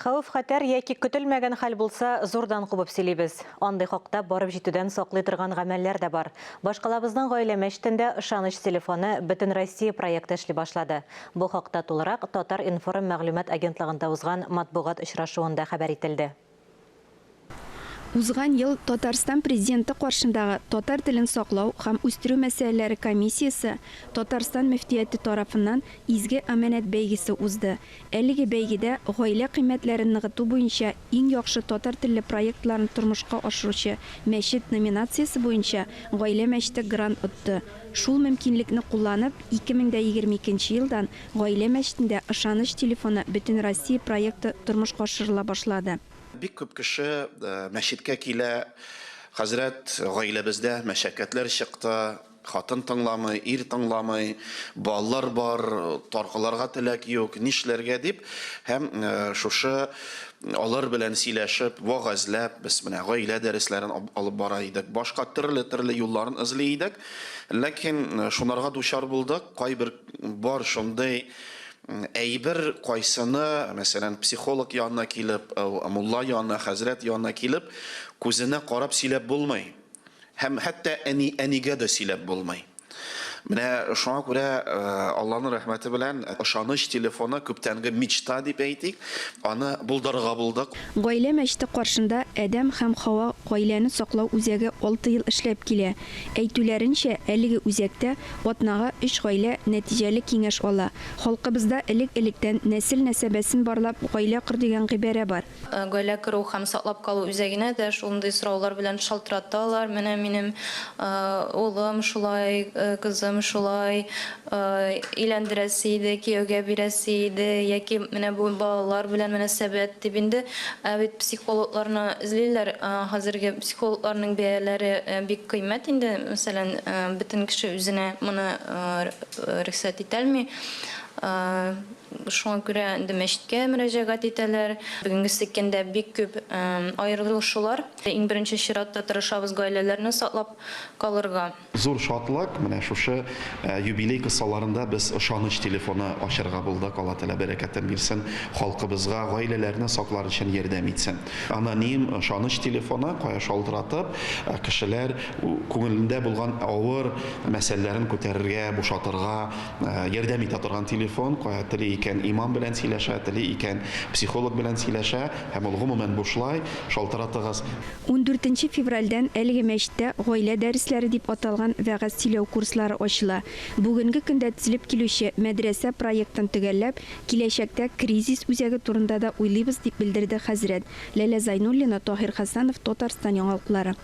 Хәвеф-хәтәр яки көтелмәгән хәл булса, зурдан кубып сөйлибез. Андый хакта барып җитүдән саклый торган гамәлләр дә бар. Башкалабызның Гаилә мәчетендә Ышаныч телефоны Бөтенроссия проекты эшли башлады. Бу хакта тулырак Татар-информ мәгълүмат агентлыгында узган матбугат очрашуында хәбәр ителде. Узган ел Татарстан Президенты каршындагы татар телен саклау һәм үстерү мәсьәләләре комиссиясе Татарстан мөфтияте тарафыннан Изге амәнәт бәйгесе узды. Әлеге бәйгедә гаилә кыйммәтләрен ныгыту буенча иң яхшы татар телле проектларны тормышка ашыручы мәчет номинациясе буенча Гаилә мәчете грант отты. Шул мөмкинлекне кулланып, 2022 нче елдан Гаилә мәчетендә Ышаныч телефоны Бөтенроссия проекты тормышка ашырыла башлады. Бик күп кеше мәчеткә килә, хәзрәт, гаиләбездә мәшәкатьләр чыкты, хатын тыңламый, ир тыңламый, балалар бар, таркаларга теләк юк, нишләргә дип, һәм шушы алар белән сөйләшеп, вәгазьләп, без менә гаилә дәресләрен алып бара идек, башка төрле-төрле юлларын эзли идек. Ләкин шунарга дучар булдык, кайбер бар шундый әйбер, кайсыны, мәсәлән, психолог янына килеп, мулла янына, хәзрәт янына килеп, күзенә карап сөйләп булмый. Һәм хәтта әни әнигә дә сөйләп булмый. Менә шуңа күрә Алланың рәхмәте белән ышаныч телефоны күптәнге мечта дип әйтик, аны булдырырга булдык. Гаилә мәчете каршында Адәм һәм Хава гаиләне саклау үзәге алты ел эшләп килә. Әйтүләренчә, әлеге үзәктә атнага өч гаилә нәтиҗәле киңәш ала. Халкыбызда элек-электән нәсел-нәсәбәсен барлап гаилә кор дигән гыйбарә бар. Гаилә кору һәм саклап калу үзәгенә дә шундый сораулар белән шалтыраталар, менә минем улым шулай, кызым шулай, өйләндерәсе иде, кияүгә бирәсе иде, яки менә бу балалар белән мөнәсәбәт дип инде. Ә бит психологларны эзлиләр. Хәзерге психологларның бәяләре бик кыйммәт инде. Мәсәлән, бөтен кеше үзенә моны рөхсәт итәлми. Шуңа күрә инде мәчеткә мөрәҗәгать итәләр. Бүгенгесе көндә бик күп аерылышулар. Иң беренче чиратта тырышабыз гаиләләрне саклап калырга. Зур шатлык, менә шушы юбилей кысаларында без ышаныч телефоны ачарга булдык. Алла Тәгалә бәрәкәтен бирсен, халкыбызга гаиләләрне саклар өчен ярдәм итсен. Аноним ышаныч телефоны, кая шалтыратып, кешеләр күңелендә булган авыр мәсьәләләрен күтәрергә, бушатырга ярдәм итә торган телефон, кая тели икән имам белән сөйләшә, тели икән психолог белән сөйләшә, һәм ул гомумән бушлай, шалтыратыгыз. Ундүртенче февральдән әлеге мәчеттә Гаилә дәресләре дип аталган вәгазь сөйләү курслары ачыла. Бүгенге көндә төзелеп килүче мәдрәсә проектын төгәлләп, киләчәктә кризис үзәге турында да уйлыйбыз, дип белдерде хәзрәт. Ләлә Зайнуллина, Таһир Хәсәнов, Татарстан яңалыклары.